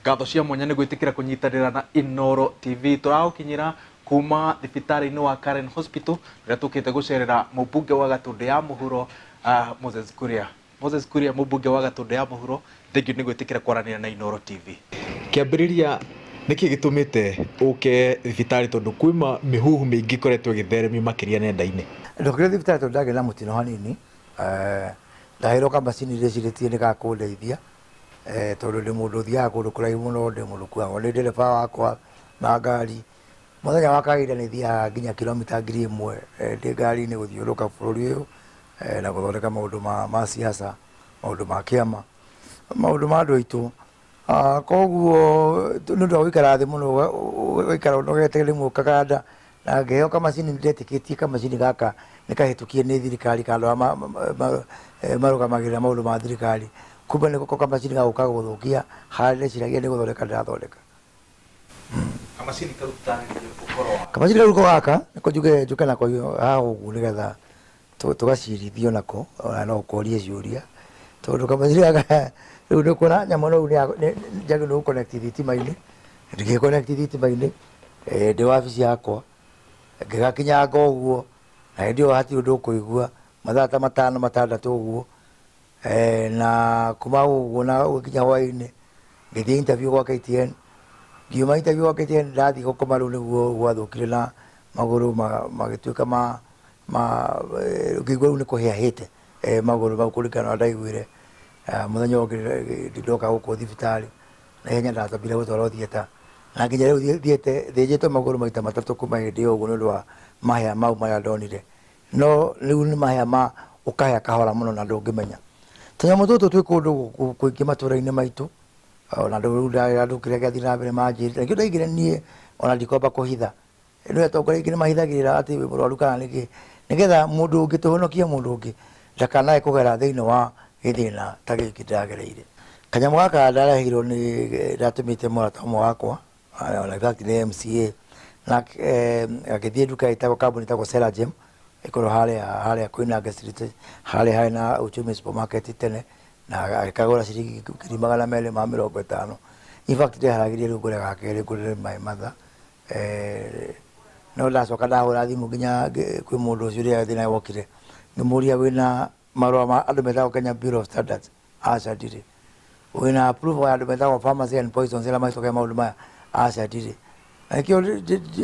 Ngatho cia mwanya nĩ gwĩtĩkĩra kũnyitanĩra na Inooro TV. Tũragũkinyĩra kuma thibitarĩ-inĩ wa Karen Hospital rĩrĩa tũkĩte gũcerera mũmbunge wa Gatũndũ ya Mũhuro, Moses Kuria. Moses Kuria, mũmbunge wa Gatũndũ ya Mũhuro, thengiũ nĩ gwĩtĩkĩra kwaranĩria na Inooro TV. Kĩambĩrĩria nĩkĩ gĩtũmĩte ũke thibitarĩ tondũ kwĩ mĩhuhu mĩingĩ ĩkoretwo ĩgĩtheremio makĩria nenda-inĩ? Ndokire thibitarĩ tondũ ndagĩa na mũtino hanini, ndaheirwo kamacini ndĩcirĩtie nĩ gakũndeithia tondũ ndĩ mũndũ ũthiaga kũndũ kũraihu mũno, ndĩ mũndũ ũkuagwo nĩ ndereba wakwa na ngari. Mũthenya wa kawaida nĩ thiaga nginya kilomita 1000 ndĩ ngari-inĩ gũthiũrũrũka bũrũri ũyũ na gũthondeka maũndũ ma siasa, maũndũ ma kĩama, maũndũ ma andũ aitũ. Koguo nĩ ũndũ wa gũikara thĩ mũno ũgaikara ũnogete rĩmwe ũkaganda, na ngĩheo kamacini nĩ ndetĩkĩtie kamacini gaka nĩ kahĩtũkie nĩ thirikari kana andũ arĩa marũgamagĩrĩra maũndũ ma thirikari, kumbe nĩko kamacini gagũka gũthũkia harĩa ndeciragia nĩ gũthondeka ndĩrathondeka. Kamacini kau tarĩria ũhoro wako. Kamacini kau nĩko gaka, nĩko njuge njũke nako haha ũguo nĩgetha tũgacirithio nako ona no ũkorie ciũria, tondũ kamacini gaka rĩu nĩ ũkuona nyamũ ĩno rĩu njagĩrĩirwo nĩ gũ connect thitima-inĩ, ndingĩ connect thitima-inĩ ndĩ wabici yakwa, ngĩgakinyanga ũguo na hĩndĩ ĩyo hatirĩ ũndũ ũkũigua, mathaa ta matano matandatũ ũguo, na kuma hau ũguo na gũkinya hwainĩ ngĩthiĩ interview gwa KTN, ngiuma interview gwa KTN ndathiĩ gũkoma rĩu nĩguo gwathũkire na magũrũ magĩtuĩka ma ngĩigua rĩu nĩ kũhĩa hĩte magũrũ mau kũringana na ũrĩa ndaiguire. Mũthenya ũyũ ũngĩ ndoka gũkũ thibitarĩ na ihenya ndatambire gũtwarwo theatre na nginya rĩu thiĩte thĩnjĩtwo magũrũ maita matatũ kuma hĩndĩ ĩyo ũguo nĩ ũndũ wa mahĩa mau marĩa ndonire. No rĩu nĩ mahĩa ma ũkahĩa kahora mũno na ndũngĩmenya. Tũnyamũ tũtũ twĩ kũndũ kũingĩ matũra-inĩ maitũ, ona rĩu andũ kĩrĩa kĩrathiĩ na mbere manjĩrĩte, nĩkĩo ndaigire niĩ ona ndikwamba kũhitha. Nĩ ũĩ atongoria aingĩ nĩ mahithagĩrĩra atĩ wĩ mũrwaru kana nĩkĩ, nĩgetha mũndũ ũngĩ tũhonokie mũndũ ũngĩ ndakanae kũgera thĩinĩ wa gĩthĩna ta gĩkĩ ndĩragereire. Kanyamũ gaka ndareheirwo nĩ ndatũmĩte mũrata ũmwe wakwa, in fact nĩ MCA, na agĩthiĩ nduka ĩtagwo kambuni ĩtagwo Ceragem ĩkoragwo harĩa harĩa Koinange Street harĩa harĩ na Uchumi Supermarket tene, na agĩkagũra ciringi 250,000. In fact ndeharagĩria rĩu ngũre ga kerĩ ngũrĩre my mother. No ndacoka ndahũra thimũ nginya kwĩ mũndũ ũcio rĩrĩa thĩna wokire, ngĩmũria wĩna marũa ma andũ metagwo Kenya Bureau of Standards? Aca ndirĩ. Wĩna approval ya andũ metagwo Pharmacy and Poisons arĩa mahĩtũkagia maũndũ maya? Aca ndirĩ. Na nĩkĩo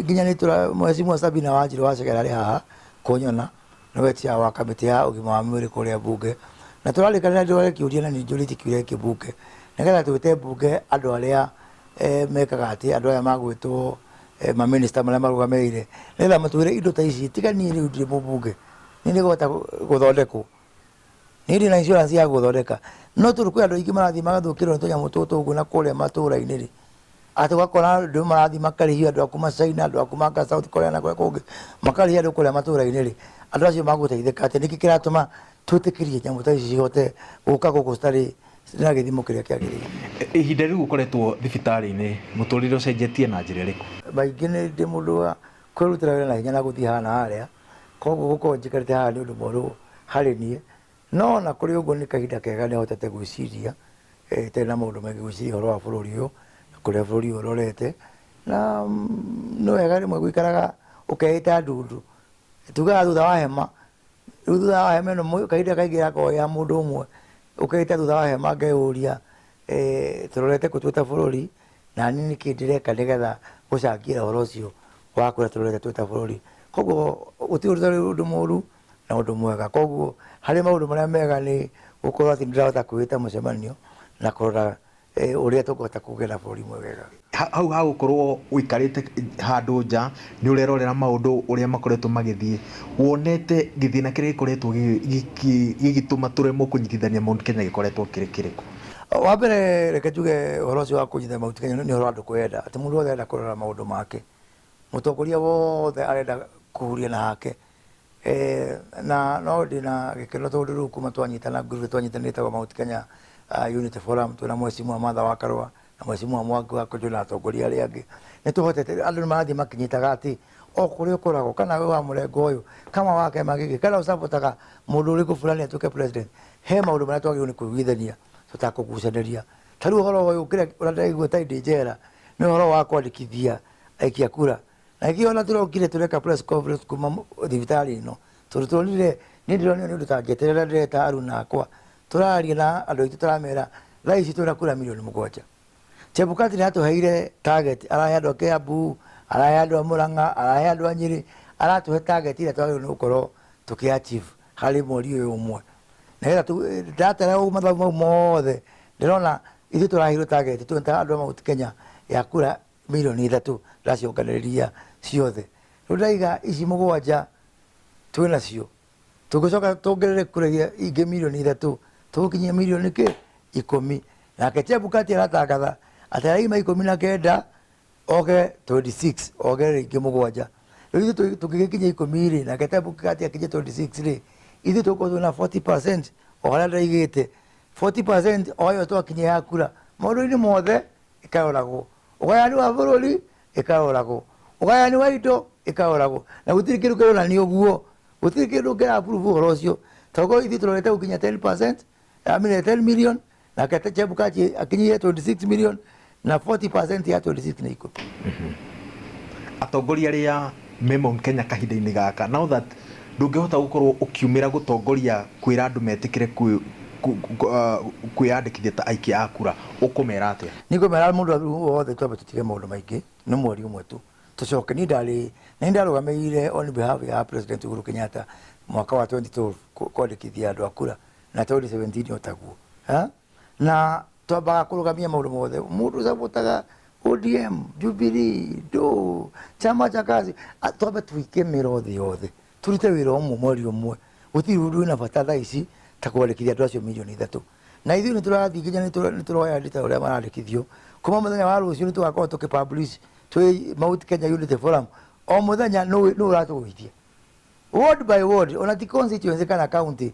nginya nĩ tũra Mheshimiwa Sabina Wanjirũ wa Chegera arĩ haha kũnyona, nĩwe chair wa kamĩtĩ ya ũgima wa mwĩrĩ kũrĩa mbunge. Na tũrarĩkanĩra ndware kĩũria na nĩ njũrĩtie kĩũria gĩkĩ mbunge, nĩgetha twĩte mbunge andũ arĩa mekaga atĩ andũ aya magwĩtwo mamĩnĩsta marĩa marũgamĩrĩire, nĩgetha matwĩre indo ta ici, tiga niĩ rĩu ndirĩ mũmbunge, niĩ nĩngũhota gũthondekwo, niĩ ndĩna insurance ya gũthondeka, no tondũ kwĩ andũ aingĩ marathiĩ magathũkĩrwo nĩ tũnyamũ tũtũ ũguo na kũrĩa matũra-inĩ rĩ, atĩ ũgakora andũ marathiĩ makarĩhio andũ a kuma China, andũ a kuma South Korea na kũrĩa kũngĩ, makarĩhia andũ kũrĩa matũra-inĩ rĩ, andũ acio magũteithĩka atĩa? Nĩkĩ kĩratũma twĩtĩkĩrie nyamũ ta ici cihote gũka gũkũ citarĩ na gĩthimo kĩrĩa kĩagĩrĩire? Ihinda rĩu ũkoretwo thibitarĩ-inĩ, mũtũrĩre ũcenjetie na njĩra ĩrĩkũ? Maingĩ nĩ ndĩ mũndũ wa kwĩrutĩra wĩra na hinya na gũthiĩ haha na harĩa, koguo gũkorwo njikarĩte haha nĩ ũndũ mwerũ harĩ niĩ, no ona kũrĩ ũguo nĩ kahinda kega nĩ hotete gwĩciria itarĩ na maũndũ maingĩ gwĩciria ũhoro wa bũrũri ũyũ, na kũrĩa bũrũri ũyũ ũrorete, na nĩ wega rĩmwe gũikaraga ũkeĩta ndundu, tugaga thutha wa hema, rĩu thutha wa hema ĩno kahinda kaingĩ ĩrakorwo ya mũndũ ũmwe, ũkeĩta thutha wa hema ngeyũria tũrorete kũ twĩ ta bũrũri, na niĩ nĩkĩ ndĩreka nĩgetha gũcangĩra ũhoro ũcio wa kũrĩa tũrorete twĩ ta bũrũri. Koguo gũtirĩ ũndũ ũtarĩ ũndũ mũru na ũndũ mwega. Koguo harĩ maũndũ marĩa mega nĩ gũkorwo atĩ nĩ ndĩrahota kwĩĩta mũcemanio na kũrora ũrĩa tũkũhota kũgĩa na bũrũri mwegega. Hau ha gũkorwo ũikarĩte handũ nja nĩ ũrerorera maũndũ ũrĩa makoretwo magĩthiĩ, wonete gĩthĩna kĩrĩa gĩkoretwo gĩgĩtũma tũremwo kũnyitithania Mount Kenya gĩkoretwo kĩrĩ kĩrĩkũ? Wa mbere reke njuge ũhoro ũcio wa kũnyitithania Mount Kenya nĩ ũhoro wa andũ kwĩyenda, atĩ mũndũ wothe arenda kũrora maũndũ make. Mũtongoria wothe arenda kũhuria na hake. Na no ndĩna gĩkeno tondũ rĩu kuma twanyitana group twanyitanire ĩtagwo Mount Kenya Unity Forum twĩna Mheshimiwa Martha wa Karũa na Mheshimiwa Mwangi wa Kũnjũ na atongoria arĩa angĩ, nĩ tũhotete, andũ nĩ marathiĩ makĩnyitaga atĩ o kũrĩa ũkoragwo, kana wĩ wa mũrengo ũyũ, kana wa kĩama gĩkĩ, kana ũcabotaga mũndũ ũrĩkũ fulani atuĩke president, he maũndũ marĩa twagĩrĩirwo nĩ kũiguithania tũtakũgucanĩria. Ta rĩu ũhoro ũyũ kĩrĩa ũrĩa ndĩraigua ta ndĩ njera nĩ ũhoro wa kwandĩkithia aikia kura. Na nĩkĩo ona tũrokire tũreka press conference kuma thibitarĩ ĩno, tondũ tuonire, niĩ ndĩronire nĩ ũndũ tangĩeterera. Ndĩreta aruna akwa, tũraria na andũ aitũ, tũramera thaa ici twĩna kura 7 milioni. Chebukati nĩ atũheire target, arahe andũ a Kiambu, arahe andũ a Murang'a, arahe andũ a Nyĩrĩ, aratũhe target ĩrĩa twagĩrĩirwo nĩ gũkorwo tũkĩ achieve harĩ mweri ũyũ ũmwe. Nĩgetha ndatara ũguo mathabu mau mothe, ndĩrona ithuĩ tũraheirwo target twĩ ta andũ a Mount Kenya ya kura 3 milioni ndacionganĩrĩria ciothe. Rĩu ndaiga ici mũgwanja twĩnacio, tũngĩcoka tuongerere kura iria ingĩ 3 milioni, tũgũkinyia milioni kĩ 10. Nake Chebukati aratangatha atĩ araima 19 oke 26, ongerere ingĩ mũgwanja. Rĩu ithuĩ tũngĩgĩkinya 10 rĩ, nake Chebukati akinye 26 rĩ, ithuĩ tũgũkorwo twĩna 40% o harĩa ndĩraigĩte 40% o ĩyo twakinyia ya kura. Maũndũ-inĩ mothe ĩkaroragwo, ũgayani wa bũrũri ĩkaroragwo, ũgayani wa indo ĩkaroragwo, na gũtirĩ kĩndũ kĩronania ũguo, gũtirĩ kĩndũ kĩra prove ũhoro ũcio. Tondũ ithuĩ tũrorete gũkinya 10%, I mean 10 million, nake Chebukati akinyire 26 million, na 40% ya 26 nĩ 10. Atongoria arĩa me Mount Kenya kahinda-inĩ gaka, now that ndũngĩhota gũkorwo ũkiumĩra gũtongoria kwĩra andũ metĩkĩre kwĩyandĩkithia ta aikia a kura, ũkũmera atĩa? Nĩ ngũmera mũndũ wothe twambe tũtige maũndũ maingĩ, nĩ mweri ũmwe tu tũcoke. Niĩ ndarĩ nĩ ndarũgamĩrĩire on behalf ya President Uhuru Kenyatta mwaka wa 2012 kwandĩkithia andũ a kura, na 2017 otaguo. Ha? Na twambaga kũrũgamia maũndũ mothe. Mũndũ cabotaga ODM, Jubilee, do chama cha kazi, twambe tuike mĩro thĩ yothe, turute wĩra ũmwe mweri ũmwe. Gũtirĩ ũndũ wĩna bata thaa ici ta kwandĩkithia andũ acio 3 milioni. Na ithuĩ nĩ tũrathiĩ nginya nĩ tũroya ndita ũrĩa marandĩkithio. Kuma mũthenya wa rũciũ nĩ tũgakorwo tũkĩ publish twĩ Mount Kenya Unity Forum o mũthenya nũ ũratũgũithia ward by ward, ona ti constituency kana county.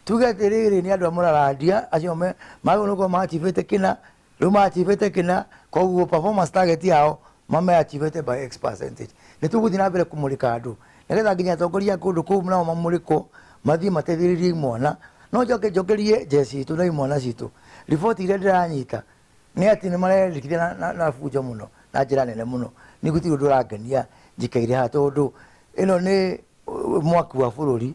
Tuge atĩrĩrĩ, nĩ andũ a Mũrarandia acio magĩrĩirwo nĩ gũkorwo machivĩte kĩna, rĩu machivĩte kĩna, koguo performance target yao mameachivĩte by x percentage. Nĩ tũgũthiĩ na mbere kũmũrĩka andũ nĩgetha nginya atongoria a kũndũ kũu nao mamũrĩkwo, mathiĩ mateithĩrĩrie imwana. No njoke njokerie jeshi citũ na imwana citũ, riboti iria ndĩranyita nĩ atĩ nĩ marendekithia na bunjo mũno na njĩra nene mũno. Nĩ gũtirĩ ũndũ ũrangenia njikaire haha, tondũ ĩno nĩ mwaki wa bũrũri,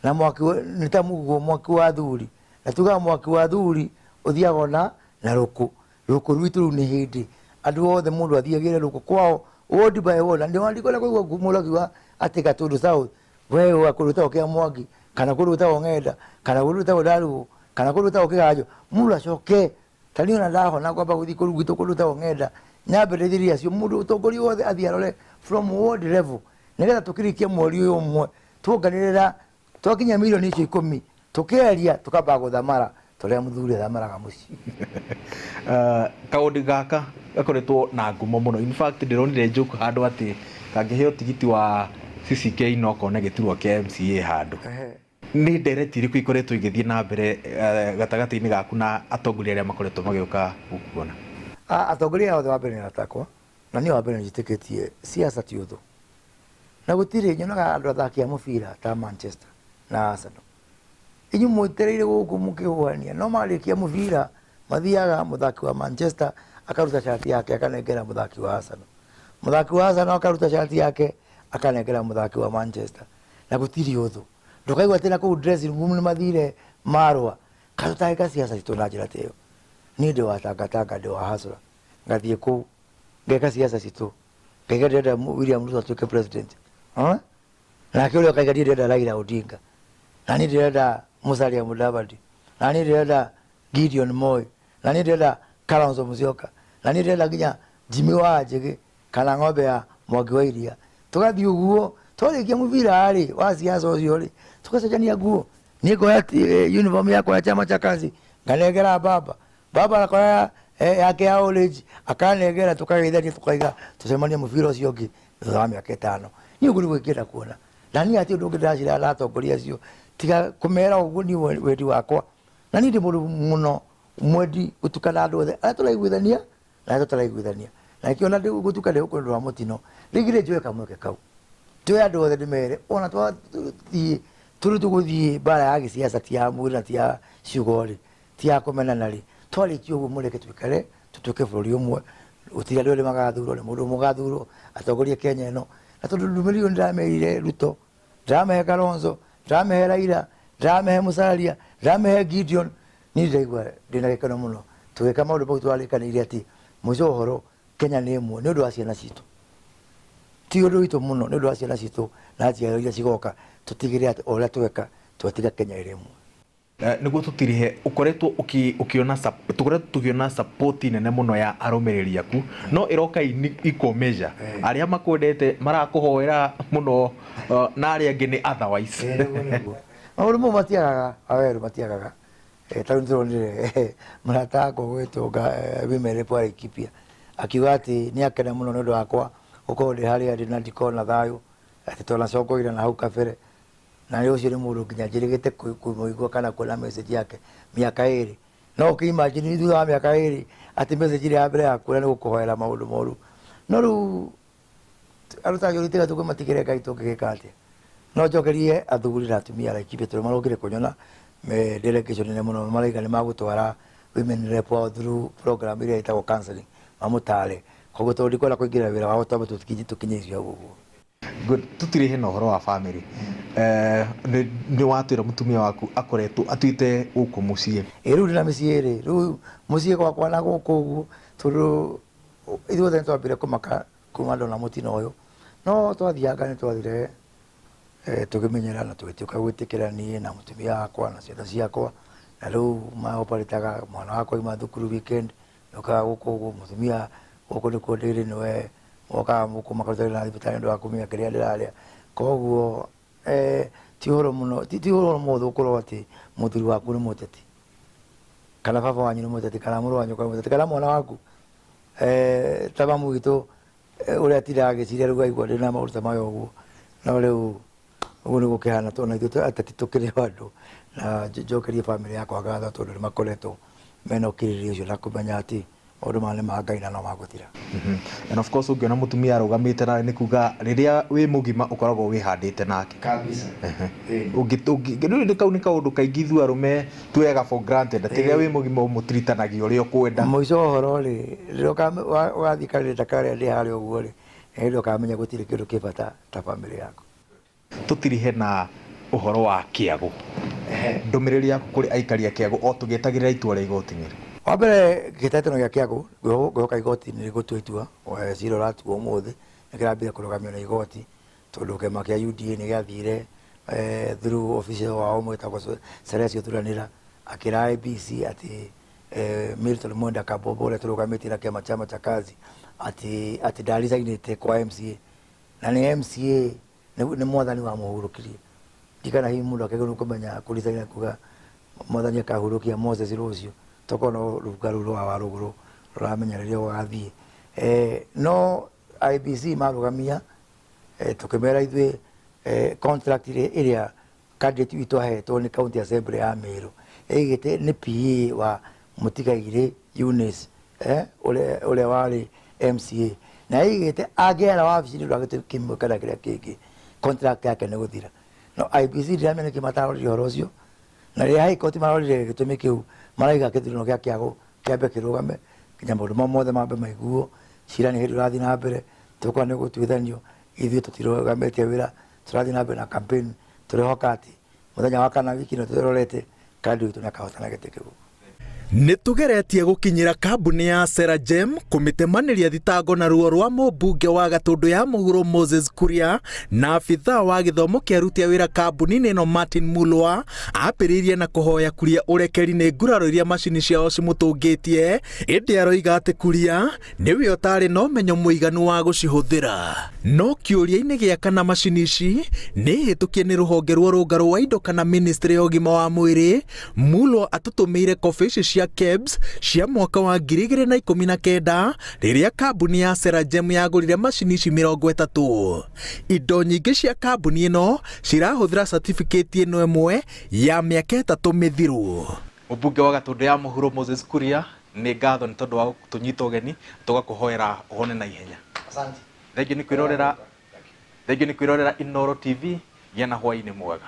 na mwaki nĩ ta mũguo mwaki wa thuri, na tugaga mwaki wa thuri ũthiaga ona na rũkũ. Rũkũ rwitũ rũu nĩ hĩndĩ andũ othe mũndũ athiagĩre rũkũ kwao ward by ward. Na ndio ndikwenda kũigua mũndũ akiuga atĩ Gatundu South we wa kũndũ gwĩtagwo kĩa Mwangi, kana kũndũ gwĩtagwo Ng'enda, kana kũndũ gwĩtagwo Ndarugu, kana kũndũ gwĩtagwo Kĩganjo. Mũndũ acoke ta niĩ ona ndahona kwamba gũthiĩ kũndũ gwitũ, kũndũ gwĩtagwo Ng'enda, nyambe ndĩthirie acio. Mũndũ ũtongoria wothe athiĩ arore from ward level, nĩgetha tũkĩrĩkia mweri ũyũ ũmwe tuonganĩrĩra twakinya 10 milioni icio tũkĩaria, tũkamba gũthamara tũrĩa mũthuri athamaraga mũciĩ. Kaũndũ gaka gakoretwo na ngumo mũno. In fact, ndĩronire joke handũ atĩ kangĩheo tigiti wa CCK no kone gĩturwa kĩa MCA handũ. Nĩ ndereti irĩkũ ikoretwo igĩthiĩ na mbere gatagatĩ-inĩ gaku na atongoria arĩa makoretwo magĩũka gũkuona? Atongoria othe wa mbere nĩ arata akwa, na niĩ wa mbere njĩtĩkĩtie siasa ti ũthũ, na gũtirĩ nyonaga andũ athaki a mũbira ta Manchester na Arsenal, inyuĩ mwĩtereire gũkũ mũkĩhũania, no marĩkia mũbira mathiaga, mũthaki wa Manchester akaruta shati yake akanengera mũthaki wa Arsenal, mũthaki wa Arsenal akaruta shati yake akanengera mũthaki wa Manchester, na gũtirĩ ũthũ. Ndũkaigua atĩ na kũu dressing room nĩ mathire marũa. Katũtangĩka siasa citũ na njĩra ta ĩyo. Niĩ ndĩ wa tangatanga, ndĩ wa hasra, ngathiĩ kũu ngeka siasa citũ, ngaiga ndĩrenda William Ruto atuĩke president. Huh? Nake ũrĩa ũkaiga niĩ ndĩrenda Raila Odinga, na niĩ ndĩrenda Musalia Mudavadi, na niĩ ndĩrenda Gideon Moi, na niĩ ndĩrenda Kalonzo Musyoka, na niĩ ndĩrenda nginya Jimmy wa Njĩgĩ kana ng'ombe ya Mwangi wa Iria. Tũgathiĩ ũguo, twarĩkia mũbira rĩ wa siasa ũcio rĩ, tũgacenjania nguo. Niĩ ngoya uniform yakwa ya chama cha kazi nganengera baba, baba akoya yake ya orange akanengera, tũkageithania, tũkaiga tũcemanie mũbira ũcio ũngĩ thutha wa mĩaka 5. Niĩ ũguo nĩguo ingĩenda kuona, na niĩ hatirĩ ũndũ ũngĩ ndĩracira na atongoria acio tiga kũmera ũguo. Niĩ wendi wakwa, na niĩ ndĩ mũndũ mũno mwendi gũtukana andũ othe arĩa tũraiguithania na arĩa tũtaraiguithania, na nĩkĩo ona gũtuka ndĩ gũkũ nĩ ũndũ wa mũtino. Rĩngĩ rĩ njoe kamweke kau njoe andũ othe ndĩmere ona twathiĩ tũrĩ tũgũthiĩ mbara ya gĩsiasa, ti ya mwĩrĩ na ti ya ciugo rĩ, ti ya kũmenana rĩ. Twarĩkia ũguo mũreke tũikare tũtuĩke bũrũri ũmwe, gũtirĩ andũ erĩ magathurwo, nĩ mũndũ ũmwe ũgathurwo atongorie Kenya ĩno. Na tondũ ndũmĩrĩri ĩyo nĩndĩramerire Ruto, ndĩramĩhe Kalonzo, ndĩramĩhe Raila, ndĩramĩhe Musalia, ndĩramĩhe Gideon, niĩ ndĩraigua ndĩna gĩkeno mũno tũgĩka maũndũ mau twarĩkanĩire atĩ mũico wa ũhoro Kenya nĩ ĩmwe nĩ ũndũ wa ciana citũ, ti ũndũ witũ mũno, nĩ ũndũ wa ciana citũ na njiaro iria cigoka, tũtigĩrĩre atĩ o ũrĩa tweka twatiga Kenya ĩrĩ ĩmwe. Nĩguo tũtirihe ũkoretwo ũkĩona tũkoretwo tũkĩona support nene mũno ya arũmĩrĩri aku, no ĩroka in equal measure, arĩa makwendete marakũhoera mũno na arĩa angĩ nĩ otherwise. Maũndũ mau matiagaga, Wawerũ, matiagaga. Ta rĩu nĩtũronire mũrata wakwa ũgwĩtwo Women Rep wa Laikipia akiuga atĩ nĩ akena mũno nĩ ũndũ wakwa gũkorwo ndĩ harĩa ndĩ na ndikorwo na thayũ, atĩ twanacokoire na hau kabere. Na nĩ ũcio nĩ mũndũ nginya njĩrĩgĩte kũmũigua kana kuona message yake mĩaka ĩrĩ. No ũkĩ imagine thutha wa mĩaka ĩrĩ atĩ message ĩrĩa ya mbere ya kuona nĩ gũkũhoera maũndũ moru. No rĩu andũ ta acio tiga tũkĩmatigĩre Ngai tũngĩgĩka atĩa? No njokerie athuri na atumia a Laikipia tondũ marokire kũnyona me delegation nene mũno, maraiga nĩ magũtwara women rep wao through program ĩrĩa ĩtagwo counseling, mamũtare. Koguo tondũ ndikwenda kũingĩrĩra wĩra wao, twambe tũkinye icio hau ũguo. Good. Tũtirĩhe na ũhoro wa family. Nĩ watwĩra mũtumia waku akoretwo atuĩte gũkũ mũciĩ. Ĩ rĩu ndĩna mĩciĩ ĩrĩ, rĩu mũciĩ gwakwa na gũkũ ũguo, tondũ ithuothe nĩ twambire kũmaka kuma ndona mũtino ũyũ, no twathianga nĩ twathire tũkĩmenyera na tũgĩtuĩka gwĩtĩkĩra niĩ na mũtumia wakwa na ciana ciakwa, na rĩu maoparĩtaga mwana wakwa auma thukuru weekend nĩokaga gũkũ ũguo, mũtumia gũkũ nĩkuo ndĩrĩ nĩwe mokaga gũkũ makaruta wĩra na thibitarĩ nĩ ũndũ wa kũmenya kĩrĩa ndĩrarĩa. Koguo ti ũhoro mũno, ti ũhoro mũhũthũ gũkorwo atĩ mũthuri waku nĩ mũteti, kana baba wanyu nĩ mũteti, kana mũrũ wa nyũkwa nĩ mũteti, kana mwana waku ta mamu witũ ũrĩa atindaga agĩciria rĩu aigua ndĩna maũndũ ta maya ũguo. No rĩu ũguo nĩguo kĩhana tondũ na ithuĩ ateti tũkĩrĩ o andũ, na njokerie bamĩrĩ yakwa ngatho tondũ nĩ makoretwo mena ũkirĩrĩria ũcio na kũmenya atĩ maũndũ maya nĩ ma Ngai na no magũthira. And of course ũngĩona mũtumia arũgamĩte nawe nĩ kuga rĩrĩa wĩ mũgima ũkoragwo wĩhandĩte nake. Kabisa. Rĩu nĩ kau nĩ kaũndũ kaingĩ ithuĩ arũme tuoyaga for granted atĩ rĩrĩa wĩ mũgima ũmũtiritanagia ũrĩa ũkwenda. Mũico wa ũhoro rĩ, rĩrĩa ũgathiĩ karĩrĩ ta karĩa ndĩ harĩa ũguo rĩ, nĩ hĩndĩ ũkamenya gũtirĩ kĩndũ kĩ bata ta bamĩrĩ yaku. Tũtirihe na ũhoro wa Kĩago. Ndũmĩrĩri yaku kũrĩ aikari a Kĩago o tũgĩetagĩrĩra itua rĩa igoti nĩ rĩrĩkũ? Wa mbere kĩhĩtahĩtano gĩa Kĩago ngwĩhoka igoti nĩ rĩgũtua itua, cira ũratuo ũmũthĩ nĩ kĩrambire kũrũgamio nĩ igoti tondũ kĩama kĩa UDA nĩ gĩathire through official wao ũmwe wĩtagwo Celesio Thuranĩra akĩra IEBC atĩ Milton Mwenda Kabombo ũrĩa tũrũgamĩtie na kĩama Chama cha Kazi atĩ ndaricainĩte kwa MCA na nĩ MCA nĩ mwathani wamũhurũkirie. Ndikana hihi mũndũ akĩagĩrĩirwo kũmenya kũricaina kuga mwathani akahurũkia Moses rũciũ tokorwo no rũruka rũu rwa warũgũrũ rũramenya rĩrĩa gũgathiĩ. No IEBC marũgamia tũkĩmera ithuĩ contract ĩrĩa candidate witũ ahetwo nĩ county assembly ya Meru ĩigĩte nĩ PA wa mũtigairĩ Eunice ũrĩa warĩ MCA na ĩigĩte angĩera wabici nĩ ũndũ wa gĩtũmi kĩmwe kana kĩrĩa kĩngĩ contract yake nĩ gũthira. No IEBC ndiramenya nĩkĩ matarorire ũhoro ũcio, na rĩrĩa High Court marorire gĩtũmi kĩu maraiga gĩthurano gĩa Kĩago kĩambe kĩrũgame nginya maũndũ mau mothe mambe maiguo. Cira nĩ hĩndĩ ũrathiĩ na mbere, tũkona nĩ ũgũtuithanio, ithuĩ tũtirũgamĩtie wĩra, tũrathiĩ na mbere na campaign, tũrehoka atĩ mũthenya wa kana wiki ĩno tũrorete kandi witũ nĩ akahotana gĩtĩ kĩu. Nĩ tũgeretie gũkinyĩra kambuni ya Ceragem kũmĩtemanĩria thitango na ruo rwa mũmbunge wa Gatũndũ ya Mũhuro Moses Kuria na abithaa wa gĩthomo kĩa aruti a wĩra kambuni-inĩ ĩno Martin Mulwa ambĩrĩirie na kũhoya Kuria ũrekeri nĩ nguraro iria macini ciao cimũtũngĩtie ĩndĩ aroiga atĩ Kuria nĩwe ũtarĩ na ũmenyo mũiganu wa gũcihũthĩra. No kĩũria-inĩ gĩa kana macini ici nĩ hĩtũkie nĩ rũhonge rwa ũrũngarũ wa indo kana ministry ya ũgima wa mwĩrĩ, Mulwa atũtũmĩire kobĩ ici cia KEBS cia mwaka wa 2019 rĩrĩa kambuni ya Ceragem yagũrire macini ici 30. Indo nyingĩ cia kambuni ĩno cirahũthĩra certificate ĩno ĩmwe ya mĩaka 3 mĩthiru. Mũmbunge wa Gatũndũ ya Mũhuro Moses Kuria, nĩ ngatho nĩ tondũ wa gũtũnyita ũgeni, tũgakũhoera ũhone na ihenya. Asante. Thengiũ nĩ kwĩrorera, thengiũ nĩ kwĩrorera Inooro TV, gĩa na hwaĩ-inĩ mwega.